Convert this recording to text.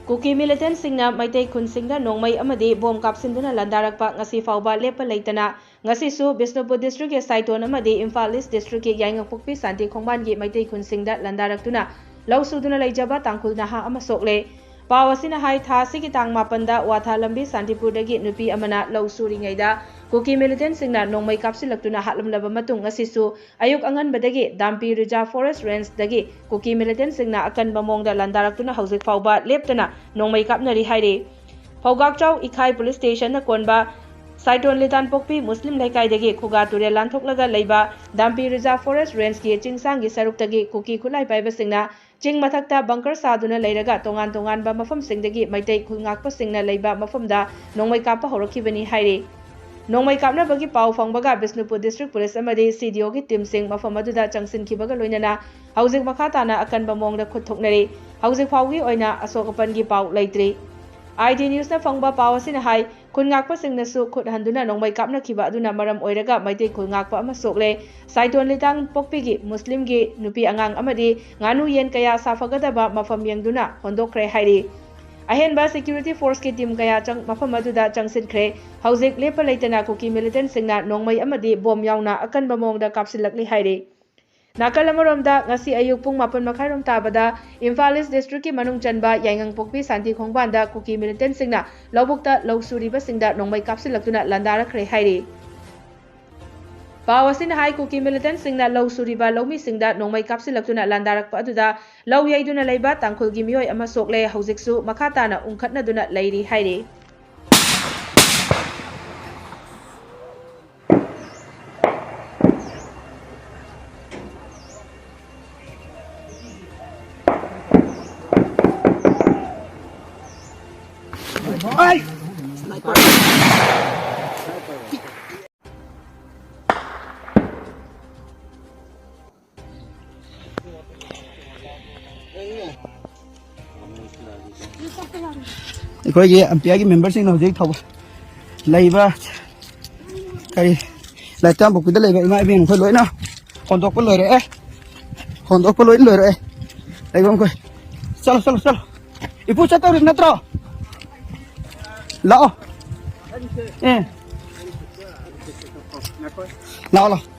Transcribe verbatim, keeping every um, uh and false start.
ꯀꯨꯀꯤ ꯃꯤꯂꯤꯇꯦꯟꯠꯁꯤꯡꯅ ꯃꯩꯇꯩ ꯈꯨꯟꯁꯤꯡꯗ ꯅꯣꯡꯃꯩ ꯑꯃꯗꯤ ꯕꯣꯝ ꯀꯥꯞꯁꯤꯟꯗꯨꯅ ꯂꯥꯟꯗꯥꯔꯛꯄ ꯉꯁꯤ ꯐꯥꯎꯕ ꯂꯦꯞꯄ ꯂꯩꯇꯅ ꯉꯁꯤꯁꯨ ꯕꯤꯁꯅꯨꯄꯨꯔ ꯗꯤꯁꯇ꯭ꯔꯤꯛꯀꯤ ꯁꯥꯏꯇꯣꯟ ꯑꯃꯗꯤ ꯏꯝꯐꯥꯜ ꯏꯁ ꯗꯤꯁꯇ꯭ꯔꯤꯛꯀꯤ ꯌꯥꯏꯉꯪꯄꯣꯛꯄꯤ ꯁꯥꯟꯇꯤ ꯈꯣꯡꯕꯥꯟꯒꯤ ꯃꯩꯇꯩ ꯈꯨꯟꯁꯤꯡꯗ ꯂꯥꯟꯗꯥꯔꯛꯇꯨꯅ ꯂꯧ ꯁꯨꯗꯨꯅ ꯂꯩꯖꯕ ꯇꯥꯡꯈꯨꯜ ꯅꯍꯥ ꯑꯃ ꯁꯣꯛꯂꯦ꯫ ꯄꯥꯎ ꯑꯁꯤꯅ ꯍꯥꯏ, ꯊꯥ ꯑꯁꯤꯒꯤ ꯇꯥꯡ ꯃꯥꯄꯟꯗ ꯋꯥꯊꯥ ꯂꯝꯕꯤ ꯁꯥꯟꯇꯤꯄꯨꯔꯗꯒꯤ ꯅꯨꯄꯤ ꯑꯃꯅ ꯂꯧ ꯁꯨꯔꯤꯉꯩꯗ ꯀꯨꯀꯤ ꯃꯤꯂꯤꯇꯦꯟꯠꯁꯤꯡꯅ ꯅꯣꯡꯃꯩ ꯀꯥꯞꯁꯤꯜꯂꯛꯇꯨꯅ ꯍꯥꯠꯂꯝꯂꯕ ꯃꯇꯨꯡ ꯉꯁꯤꯁꯨ ꯑꯌꯨꯛ ꯑꯉꯟꯕꯗꯒꯤ ꯗꯥꯝꯄꯤ ꯔꯤꯖꯥꯔꯚ ꯐꯣꯔꯦꯁ꯭ꯠ ꯔꯦꯟꯖꯗꯒꯤ ꯀꯨꯀꯤ ꯃꯤꯂꯤꯇꯦꯟꯠꯁꯤꯡꯅ ꯑꯀꯟꯕ ꯃꯑꯣꯡꯗ ꯂꯥꯟꯗꯥꯔꯛꯇꯨꯅ ꯍꯧꯖꯤꯛ ꯐꯥꯎꯕ ꯂꯦꯞꯇꯅ ꯅꯣꯡꯃꯩ ꯀꯥꯞꯅꯔꯤ ꯍꯥꯏꯔꯤ꯫ ꯐꯧꯒꯥꯛꯆꯥꯎ ꯏꯈꯥꯏ ꯄꯨꯂꯤꯁ ꯁ꯭ꯇꯦꯁꯟꯅ ꯀꯣꯟꯕ ꯁꯥꯏꯇꯣꯟ ꯂꯤꯇꯥꯟꯄꯣꯛꯄꯤ ꯃꯨꯁꯂꯤꯝ ꯂꯩꯀꯥꯏꯗꯒꯤ ꯈꯨꯒꯥ ꯇꯨꯔꯦꯜ ꯂꯥꯟꯊꯣꯛꯂꯒ ꯂꯩꯕ ꯗꯥꯝꯄꯤ ꯔꯤꯖꯥꯔꯚ ꯐꯣꯔꯦꯁ꯭ꯠ ꯔꯦꯟꯖꯀꯤ ꯆꯤꯡꯁꯥꯡꯒꯤ ꯁꯔꯨꯛꯇꯒꯤ ꯀꯨꯀꯤ ꯈꯨꯠꯂꯥꯏ ꯄꯥꯏꯕꯁꯤꯡꯅ ꯆꯤꯡ ꯃꯊꯛꯇ ꯕꯪꯀꯔ ꯁꯥꯗꯨꯅ ꯂꯩꯔꯒ ꯇꯣꯉꯥꯟ ꯇꯣꯉꯥꯟꯕ ꯃꯐꯝꯁꯤꯡꯗꯒꯤ ꯃꯩꯇꯩ ꯈꯨꯜ ꯉꯥꯛꯄꯁꯤꯡꯅ ꯂꯩꯕ ꯃꯐꯝꯗ ꯅꯣꯡꯃꯩ ꯀꯥꯞꯄ ꯍꯧꯔꯛꯈꯤꯕꯅꯤ ꯍꯥꯏꯔꯤ꯫ ꯅꯣꯡꯃꯩ ꯀꯥꯞꯅꯕꯒꯤ ꯄꯥꯎ ꯐꯪꯕꯒ ꯕꯤꯁꯅꯨꯄꯨꯔ ꯗꯤꯁꯇ꯭ꯔꯤꯛ ꯄꯨꯂꯤꯁ ꯑꯃꯗꯤ ꯁꯤ ꯗꯤ ꯑꯣꯒꯤ ꯇꯤꯝꯁꯤꯡ ꯃꯐꯝ ꯑꯗꯨꯗ ꯆꯪꯁꯤꯟꯈꯤꯕꯒ ꯂꯣꯏꯅꯅ ꯍꯧꯖꯤꯛ ꯃꯈꯥ ꯇꯥꯅ ꯑꯀꯟꯕ ꯃꯑꯣꯡꯗ ꯈꯨꯠ ꯊꯣꯛꯅꯔꯤ꯫ ꯍꯧꯖꯤꯛ ꯐꯥꯎꯒꯤ ꯑꯣꯏꯅ ꯑꯁꯣꯛ ꯑꯄꯟꯒꯤ ꯄꯥꯎ ꯂꯩꯇ꯭ꯔꯤ꯫ ꯑꯥꯏ ꯗꯤ ꯅ꯭ꯌꯨꯁꯅ ꯐꯪꯕ ꯄꯥꯎ ꯑꯁꯤꯅ ꯍꯥꯏ, ꯈꯨꯟ ꯉꯥꯛꯄꯁꯤꯡꯅꯁꯨ ꯈꯨꯠ ꯍꯟꯗꯨꯅ ꯅꯣꯡꯃꯩ ꯀꯥꯞꯅꯈꯤꯕ ꯑꯗꯨꯅ ꯃꯔꯝ ꯑꯣꯏꯔꯒ ꯃꯩꯇꯩ ꯈꯨꯜ ꯉꯥꯛꯄ ꯑꯃ ꯁꯣꯛꯂꯦ꯫ ꯁꯥꯏꯇꯣꯟ ꯂꯤꯇꯥꯟꯄꯣꯛꯄꯤꯒꯤ ꯃꯨꯁꯂꯤꯝꯒꯤ ꯅꯨꯄꯤ ꯑꯉꯥꯡ ꯑꯃꯗꯤ ꯉꯥꯅꯨ ꯌꯦꯟ ꯀꯌꯥ ꯁꯥꯐꯒꯗꯕ ꯃꯐꯝ ꯌꯦꯡꯗꯨꯅ ꯍꯣꯟꯗꯣꯛꯈ꯭ꯔꯦ ꯍꯥꯏꯔꯤ꯫ ꯑꯍꯦꯟꯕ ꯁꯦꯀ꯭ꯌꯨꯔꯤꯇꯤ ꯐꯣꯔꯁꯀꯤ ꯇꯤꯝ ꯀꯌꯥ ꯆꯪ-, ꯃꯐꯝ ꯑꯗꯨꯗ ꯆꯪꯁꯤꯟꯈ꯭ꯔꯦ꯫ ꯍꯧꯖꯤꯛ ꯂꯦꯞꯄ ꯂꯩꯇꯅ ꯀꯨꯀꯤ ꯃꯤꯂꯤꯇꯦꯟꯠꯁꯤꯡꯅ ꯅꯣꯡꯃꯩ ꯑꯃꯗꯤ ꯕꯣꯝ ꯌꯥꯎꯅ ꯑꯀꯟꯕ ꯃꯑꯣꯡꯗ ꯀꯥꯞꯁꯤꯜꯂꯛꯂꯤ ꯍꯥꯏꯔꯤ꯫ ꯅꯥꯀꯜ ꯑꯃꯔꯣꯝꯗ, ꯉꯁꯤ ꯑꯌꯨꯛ ꯄꯨꯡ ꯃꯥꯄꯟ ꯃꯈꯥꯏꯔꯣꯝ ꯇꯥꯕꯗ ꯏꯝꯐꯥꯜ ꯏꯁ ꯗꯤꯁꯇ꯭ꯔꯤꯛꯀꯤ ꯃꯅꯨꯡ ꯆꯟꯕ ꯌꯥꯏꯉꯪꯄꯣꯛꯄꯤ ꯁꯥꯟꯇꯤ ꯈꯣꯡꯕꯥꯟꯗ ꯀꯨꯀꯤ ꯃꯤꯂꯤꯇꯦꯟꯠꯁꯤꯡꯅ ꯂꯧꯕꯨꯛꯇ ꯂꯧ ꯁꯨꯔꯤꯕꯁꯤꯡꯗ ꯅꯣꯡꯃꯩ ꯀꯥꯞꯁꯤꯜꯂꯛꯇꯨꯅ ꯂꯥꯟꯗꯥꯔꯛꯈ꯭ꯔꯦ ꯍꯥꯏꯔꯤ꯫ ꯄꯥꯎ ꯑꯁꯤꯅ ꯍꯥꯏ, ꯀꯨꯀꯤ ꯃꯤꯂꯤꯇꯦꯟꯠꯁꯤꯡꯅ ꯂꯧ ꯁꯨꯔꯤꯕ ꯂꯧꯃꯤꯁꯤꯡꯗ ꯅꯣꯡꯃꯩ ꯀꯥꯞꯁꯤꯜꯂꯛꯇꯨꯅ ꯂꯥꯟꯗꯥꯔꯛꯄ ꯑꯗꯨꯗ ꯂꯧ ꯌꯩꯗꯨꯅ ꯂꯩꯕ ꯇꯥꯡꯈꯨꯜꯒꯤ ꯃꯤꯑꯣꯏ ꯑꯃ ꯁꯣꯛꯂꯦ, ꯍꯧꯖꯤꯛꯁꯨ ꯃꯈꯥ ꯇꯥꯅ ꯎꯪꯈꯠꯅꯗꯨꯅ ꯂꯩꯔꯤ ꯍꯥꯏꯔꯤ꯫ ꯑꯩꯈꯣꯏꯒꯤ ꯑꯝꯄꯤꯌꯥꯔꯒꯤ ꯃꯦꯝꯕꯔꯁꯤꯡꯅ ꯍꯧꯖꯤꯛ ꯊꯧ-, ꯂꯩꯕ ꯀꯔꯤ, ꯂꯥꯏꯇꯥꯝꯕꯨꯛꯀꯤꯗ ꯂꯩꯕ ꯏꯃꯥ ꯏꯕꯦꯟ ꯑꯩꯈꯣꯏ ꯂꯣꯏꯅ ꯍꯣꯟꯗꯣꯛꯄ ꯂꯣꯏꯔꯛꯑꯦ꯫ ꯍꯣꯟꯗꯣꯛꯄ ꯂꯣꯏꯅ ꯂꯣꯏꯔꯛꯑꯦ꯫ ꯂꯩꯐꯝ ꯑꯩꯈꯣꯏ꯫ ꯆꯠꯂꯣ, ꯆꯠꯂꯣ, ꯆꯠꯂꯣ꯫ ꯏꯄꯨ ꯆꯠꯇꯧꯔꯤ ꯅꯠꯇ꯭ꯔꯣ? ꯂꯥꯛꯑꯣ꯫ ꯑꯦ꯫ ꯂꯥꯛꯑꯣ, ꯂꯥꯛꯑꯣ꯫